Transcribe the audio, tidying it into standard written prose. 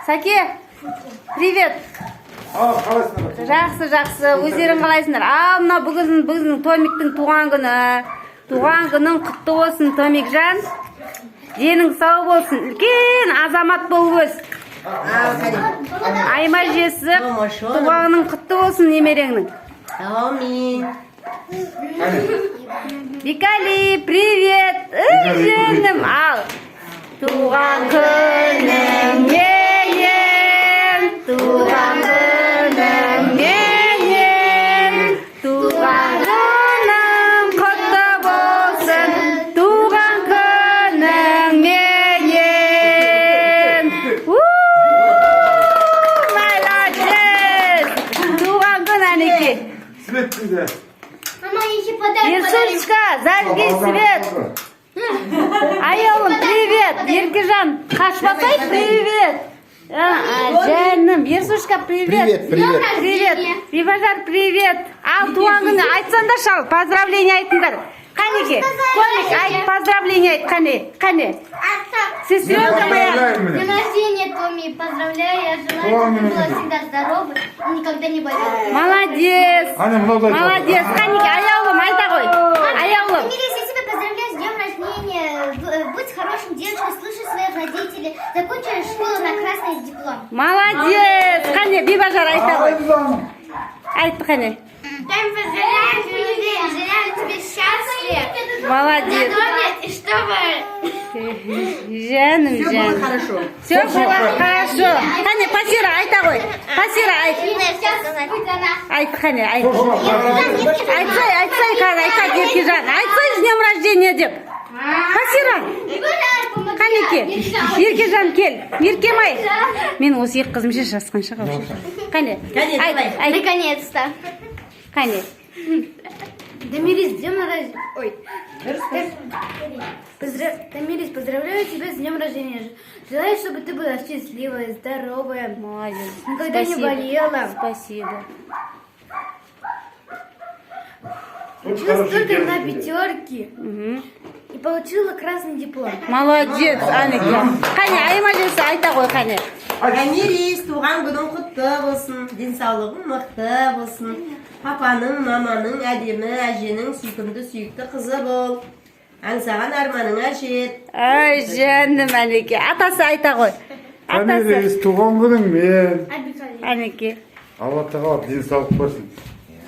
Сәке, привет. Ал, қалайсыңдар? Жақсы, жақсы, өздерің қалайсыңдар? Ал мына бүгін біздің Томиктің туған күні. Туған күнің құтты болсын, Томикжан. Денің сау болсын, үлкен азамат болып өс. Ал, қане. Айма жесі, Тамаша. Туғаның құтты болсын немереңнің. Әумин. Бекали, привет. Ей, жаным, ал. Туған күніңменен, туған күніңменен, туған күнің құтты болсын, туған күніңменен. У, молодец! Туған күн, әнекей. Свет дейді. Мама, еще подарок. Ерсушка, зажги свет. Аяулым, привет. Еркежан, қашпасай, привет. А, жаным, Ерсушка, привет. Привет, привет. Привет. Бибажар, привет. Ал, туған күні айтсаңдаршы, ал, поздравление айтыңдар. Қанеке, Томик, айт, поздравление айт, қане, қане. Сестренка моя. Поздравляем С меня. днем рождения, Томми! Поздравляю, я желаю, Туған чтобы ты была күнімен. Всегда здорова и никогда не болела. Молодец. Қане, мынау да айтып. Молодец. Қанеке, Аяулым, айта ғой. Аяулым. Томирис, я тебя поздравляю с днем рождения. Будь хорошим девочкой, слушай своих родителей. Закончи школу на красный диплом. Молодец. Қане, Бибажар, айта ғой. Айт, қане. Том, поздравляю с днем рождения, желаю тебе счастья, Молодец. здоровья и чтобы Жаным, Все было жаным. Хорошо. Все было хорошо. Қане, Пасира, айта ғой. Пасира, айт. Айт, қане, айт. Айтсай, айтсай, қазір айтады Еркежан. Айтсай, с днем рождения деп. Пасира, қанеке. Еркежан, кел. Еркемай. Мен осы екі қызым ше жасқанша вообще. Қане, Қане, айт, давай. Айт. Наконец-то. Қане. Тамирис, с днем рождения. Ой. Тамирис, поздравляю тебя с днем рождения. Желаю, чтобы ты была счастливая, здоровая, Молодец. никогда не Спасибо. Болела. Спасибо. Училась только на пятерки Мгм. И получила красный диплом. Молодец, Анеке. Қане, Айма жесі, айта ғой, қане. Томирис, туған күнің құтты болсын, денсаулығың мықты болсын. Папаның, маманың әдемі, әженің сүйкімді, сүйікті қызы бол. Аңсаған арманыңа жет. Ай, жаным, әнеке. Атасы, айта ғой. Атасы. Томирис, туған күніңмен. Әнеке. Алла тағала денсаулық берсін.